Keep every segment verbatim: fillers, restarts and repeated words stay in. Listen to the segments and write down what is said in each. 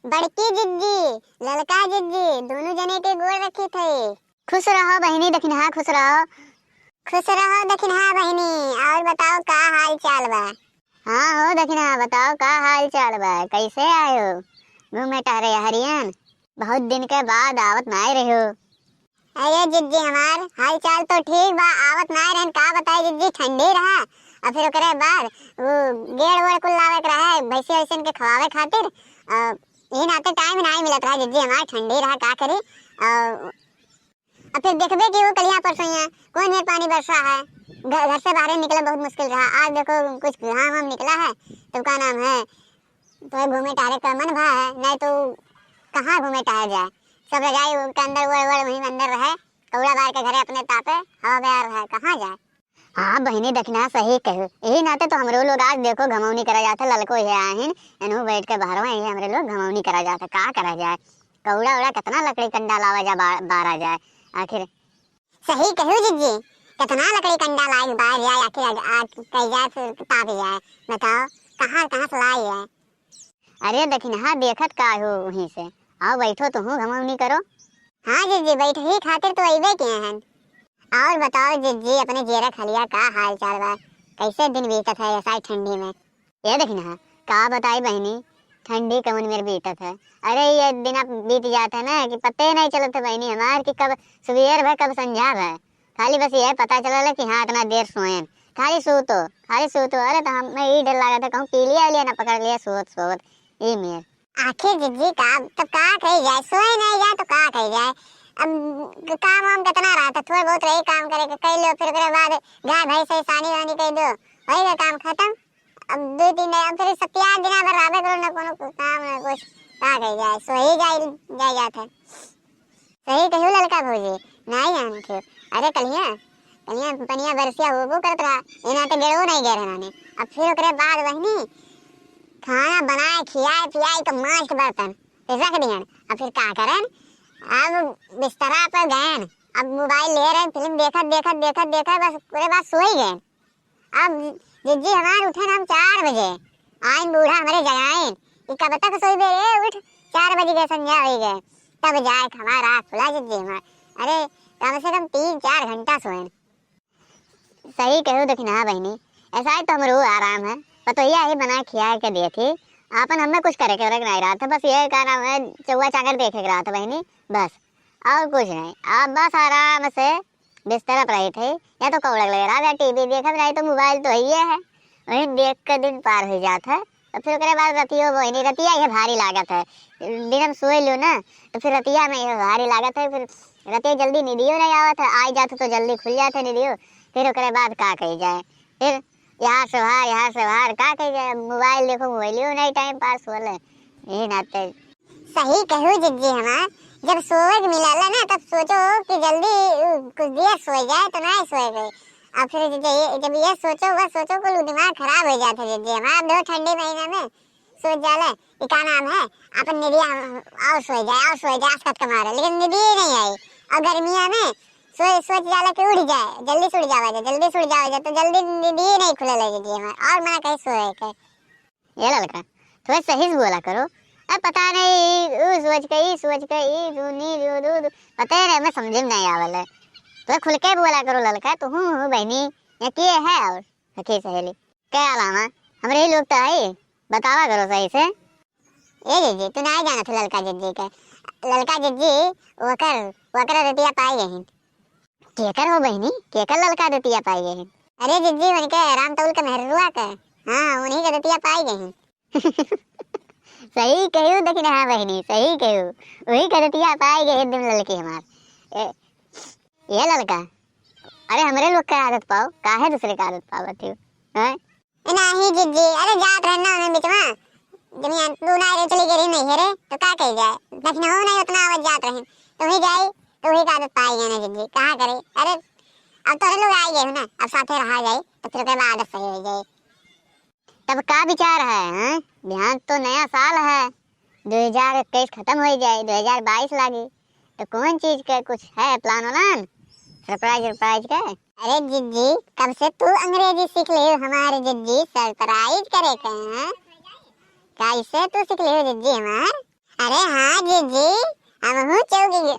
बड़की जिज्जी, ललका जिज्जी, दोनों जने के गोड़ रखित है। खुश रहो बहिनी दखिनहा, खुश रहो। खुश रहो दखिनहा बहिनी, और बताओ का हाल चाल बा? हाँ हो दखिनहा, बताओ का हाल चाल बा, कैसे आयो घूमे टहरे हरियन? बहुत दिन के बाद आवत नाय रहो। अरे जिज्जी हमार, हाल चाल तो ठीक बा, आवत नाय रहन, का बताई जिज्जी, ठंडी रहा, और फिर ओकरे बाद वो गेड़ वेड़ कुल लावे के रहे, भैंसी वैसन के खवावे खातिर, और यही नाते टाइम नाय मिलत रहा जिज्जी हमार, ठंडी रहा, का करी, और, और फिर देखबे कि वो कलिया परसों यहाँ कौन मेर पानी बरसा है, घर, घर से बाहर निकले बहुत मुश्किल रहा, आज देखो कुछ घाम वाम निकला है, तो का नाम है, तो घूमे टहरे का मन भा है, नहीं तो कहाँ घूमे टहर जाए, सब रजाई के अंदर वड़ वड़ वहीं अंदर रहे, कौड़ा बार के घरे अपने तापे हवा बयार रहे, कहाँ जाए। हाँ बहिनी दखिनहा सही कहू, यही नाते तो हमरो लोग आज देखो घमौनी करा जात है, ललको ये आहिन, एनहु बैठ के बहरवा ये हमरे लोग घमौनी करा जात है, का करा जाए, कौड़ा उड़ा कितना लकड़ी कंडा लावा जा बा-, बारा जाए आखिर। सही कहू जिज्जी, कितना लकड़ी कंडा लाए बार जाए आखिर, आज, आज कई जाए फिर ताप जाए, बताओ कहाँ कहाँ से लाई है। अरे दखिनहा देखत का हो वहीं से, आओ बैठो तुहू घमौनी करो। हाँ जिज्जी, बैठही खातिर तो अइबे किए हन। और बताओ जिज्जी, अपने जियरा खलिया का हाल चाल बा, कैसे दिन बीतत है ऐसा ठंडी में? ये दखिनहा, का बताई बहिनी, ठंडी कवन मेर बीतत है। अरे ये दिन अब बीत जात है ना कि पते नहीं चलत है बहिनी हमार कि कब सुबेर भय कब संझा भय। खाली बस ये पता चलल है कि हाँ इतना देर सोएन, खाली सूतो, खाली सूतो। अरे तो हमें ई डर लागत है कहूँ पीलिया उलिया ना पकड़ लिया सोत सोत ई मेर। आखिर जिज्जी का, तब का कही जाए, सोए नहीं जाए तो का कही जाए। अब काम वाम कितना रहता, थोड़ा बहुत रही काम करे के, कई लो, फिर ओकरे बाद गाय भैंस है सानी वानी कह दो, वही का काम खत्म। अब दो तीन दिन, अब फिर सत्या दिना भर रहबे करो, ना कोनो काम ना कुछ, का कही जाए, सोई जाए, जाए जात है। सही कहू ललका भौजी, नाई जानत हो। अरे कलिया, कलिया पनिया बरसिया होबो करत रहा, एना तो गेड़ो नहीं गए रहने। अब फिर ओकरे बाद बहिनी खाना बनाए, खियाए, पियाए के मांज के बर्तन फिर रख दियन। अब फिर का करन, अब बिस्तरा पर गयन, अब मोबाइल ले रहे, फिल्म देखत देखत देखत देखत बस ओकरे बाद सोई गए। अब जिज्जी हमार उठन हम चार बजे, आइन बूढ़ा हमरे जगाइन कि कब तक सोइबे रे, उठ, चार बज गए, संझा होइ गए, तब जाए के हमार आँख खुला जिज्जी हमार। अरे कम से कम तीन चार घंटा सोएन। सही कहू दखिनहा बहिनी, ऐसा ही तो हमरो आराम है, पतोहिया ही बना खिया के दिए थी, आपन हमें कुछ करे के वरे के नहीं रहत है, बस ये का नाम है चौवा चाकर देखे के रहत है बहिनी, बस और कुछ नहीं। आप बस आराम से बिस्तर पर रहित है, या तो कौड़क लगे रहा, या टीवी देखत रही, तो मोबाइल तो है है, वही देख के दिन पार हो जात है। तो फिर ओकरे बाद रतियो बहिनी, रतिया ये भारी लागत है, दिन में सोए लो ना, तो फिर रतिया में ये भारी लागत है, फिर रतिया जल्दी नींदियो नहीं आवत है, आई जात तो जल्दी खुल जात है नींदियो। फिर ओकरे बाद का कही जाए, फिर यहाँ से वहाँ, यहाँ से वहाँ, का कही जाए, मोबाइल देखो, मोबाइलियो नहीं टाइम पास होले, यही नाते। सही कहू जिज्जी हमार, जब सोवे के मिलाला ना तब सोचो कि जल्दी उ, कुछ देर सोए जाए तो नहीं सोए गए। और फिर जब ये, जब ये सोचो वह सोचो कुल दिमाग खराब हो जाता है जिज्जी हमार। अब दो ठंडी महीना में सोच जाले कि का नाम है, अपन निदिया हम और सोए जाए और सोए जाए आसकत के मारे, लेकिन निदिये नहीं आई। और गर्मिया में सोच सोच जाले कि उठ जाए, जल्दी से उठ जावा जाए, जल्दी से उठ जावा जाए, तो जल्दी निदिये नहीं खुले जिज्जी हमार। और मना कहीं सोए के। ये ललका, थोड़ा सही से बोला करो। अब पता नहीं, ऊ सोच के, ई सोच के, ई दू, नी दू, दू, दू, पता ही नहीं, मैं समझे में नहीं आवल है। तो खुल के बोला करो ललका, तो हूँ, हूँ बहनी, या के है और सखी सहेली। के अलावा, हमरे ही लोग तो है, बतावा करो सही से। ए जीजी, तू नहीं जानत हो ललका जिज्जी के। ललका जिज्जी, वकर, वकर रुपया पाई गई। केकर हो बहिनी, केकर ललका दतिया पाई गए हैं? अरे जिज्जी, उनके राम तौल के मेहरुआ के। हाँ, उन्हीं के दतिया पाई गए हैं। सही कहू दखिनहा बहिनी, सही कहू। वही के दतिया पाई गए हैं एकदम ललकी हमार। ए, ये ललका, अरे हमरे लोग के आदत पाओ, काहे दूसरे के आदत पावत हो? हैं? ए, नाही जिज्जी, अरे जात रहन ना उन्हें बिचवा। जब यहाँ तू ना रे चली गई नहीं है रे, तो का कही जाए? दखिनहो नहीं उतना आवत जात रहन। तो वही जाई, तो वही का आदत पाई गए ना जिज्जी, कहाँ करे? अरे, अब तो लोग आई गए हो ना, अब साथे रहा जाए, तो फिर ओकरे बाद आदत सही हो जाए। तब का विचार है, हैं? बिहान तो नया साल है, दो हजार इक्कीस खत्म हो जाए, दो हजार बाईस लागी, तो कौन चीज के कुछ है plan व्लान? Surprise, surprise के? अरे जिज्जी, कब से तू अंग्रेजी सीख ले हमारे जिज्जी, surprise करे के, हैं? कैसे तू सीख ले जिज्जी हमार? अरे हाँ जीजी, हमहू चौकी।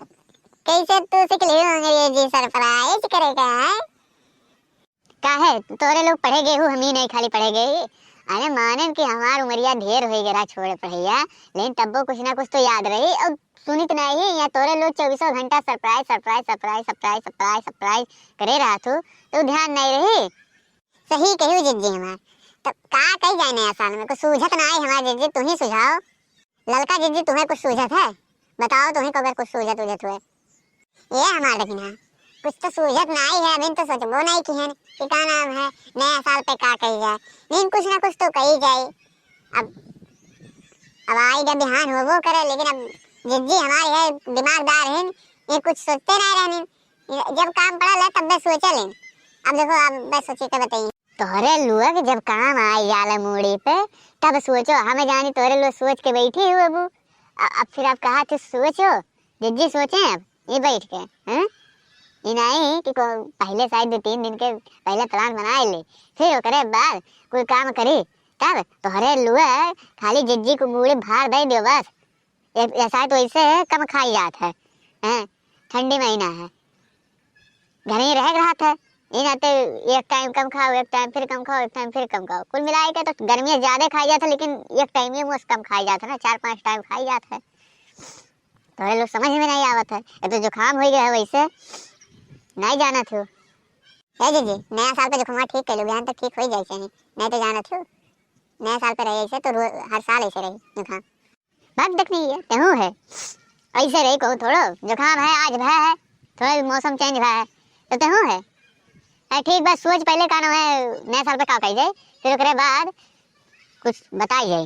कैसे तू सीख लियो अंग्रेजी सरप्राइज करे का है? काहे, तोरे लोग पढ़े गए हो, हम ही नहीं खाली पढ़े गए। अरे मानेन कि हमार उमरिया ढेर हो गया छोड़े पढ़ैया, लेकिन तब्बो कुछ ना कुछ तो याद रही। और सुनित नहीं है, यहाँ तोरे लोग चौबीसों घंटा सरप्राइज, सरप्राइज, सरप्राइज, सरप्राइज, सरप्राइज करे रहत हो, तो ध्यान नहीं रही। सही कहियो जिज्जी हमार। तब का कही जाए नया साल में? कुछ सूझत ना आई हमार जिज्जी, तू ही सुझाओ। ललका जिज्जी, तुम्हें कुछ सूझत है? बताओ, तुम्हें अगर कुछ सूझत उझत हुए। ये हमार दखिना, कुछ तो सूझत ना आई है, अभी तो सोचबो नहीं की है कि का नाम है, नया साल पे का कही जाए। लेकिन कुछ ना कुछ तो कही जाए। अब, अब आई जब बिहान होबो करे, लेकिन अब जिज्जी हमारे है दिमागदार है, ये कुछ सोचते नहीं रहने। जब काम पड़ा ले तब बस सोचे लें। अब देखो, अब बस सोचे के बताइए। तोहरे लोग जब काम आई जाला मूड़ी पे, तब सोचो। हमें जानी तोहरे लोग सोच के बैठी हो अबू। अ-, अब फिर आप कहा थे सोचो, जिज्जी सोचे अब ये बैठ के, हैं? ये नहीं कि को-, पहले शायद दो तीन दिन के पहले प्लान बनाए ले, फिर ओकरे बाद कोई काम करी, तब तोहरे लोग खाली जिज्जी को मूड़ी भार दे दियो बस। ये, ये शायद वैसे कम खाई जात है, हैं? ठंडी महीना है, घर ही रह रहत है, ये नाते एक टाइम कम खाओ, एक टाइम फिर कम खाओ, एक टाइम फिर कम खाओ। कुल मिला के तो गर्मी ज्यादा खाई जात है, लेकिन एक टाइम ये मस्त कम खाई जात है ना, चार पांच टाइम खाई जात है। तोहरे लोग समझ में नहीं आवत है, ये तो जुकाम हो गया है वैसे, नहीं जानत हो। ए जीजी, नया साल पे जुकाम ठीक कर लो, बिहान तक ठीक हो ही जाए चाहिए, नहीं तो जानत हो, नया साल पे रहे ऐसे तो रो-, हर साल ऐसे रही जुकाम। बात देखनी है, तेहू है। ऐसे रही कहूँ थोड़ो, जुकाम है, आज भय है, थोड़ा भी मौसम चेंज भय है, तो तेहू है। अरे ठीक बा, सोच पहले का नाम है, नया साल पे का कही जाए, फिर ओकरे बाद कुछ बताई जाए।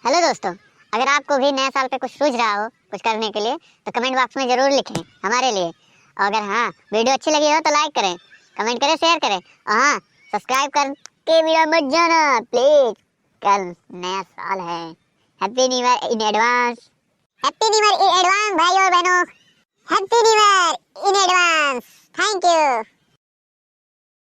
हेलो दोस्तों, अगर आपको भी नया साल पे कुछ सूझ रहा हो कुछ करने के लिए, तो कमेंट बॉक्स में ज़रूर लिखें हमारे लिए। और अगर हाँ, वीडियो अच्छी लगी हो तो लाइक करें, कमेंट करें, शेयर करें, और हाँ, सब्सक्राइब करके मेरा मत जाना प्लीज। कल नया साल है, Happy New Year in advance। Happy New Year in advance।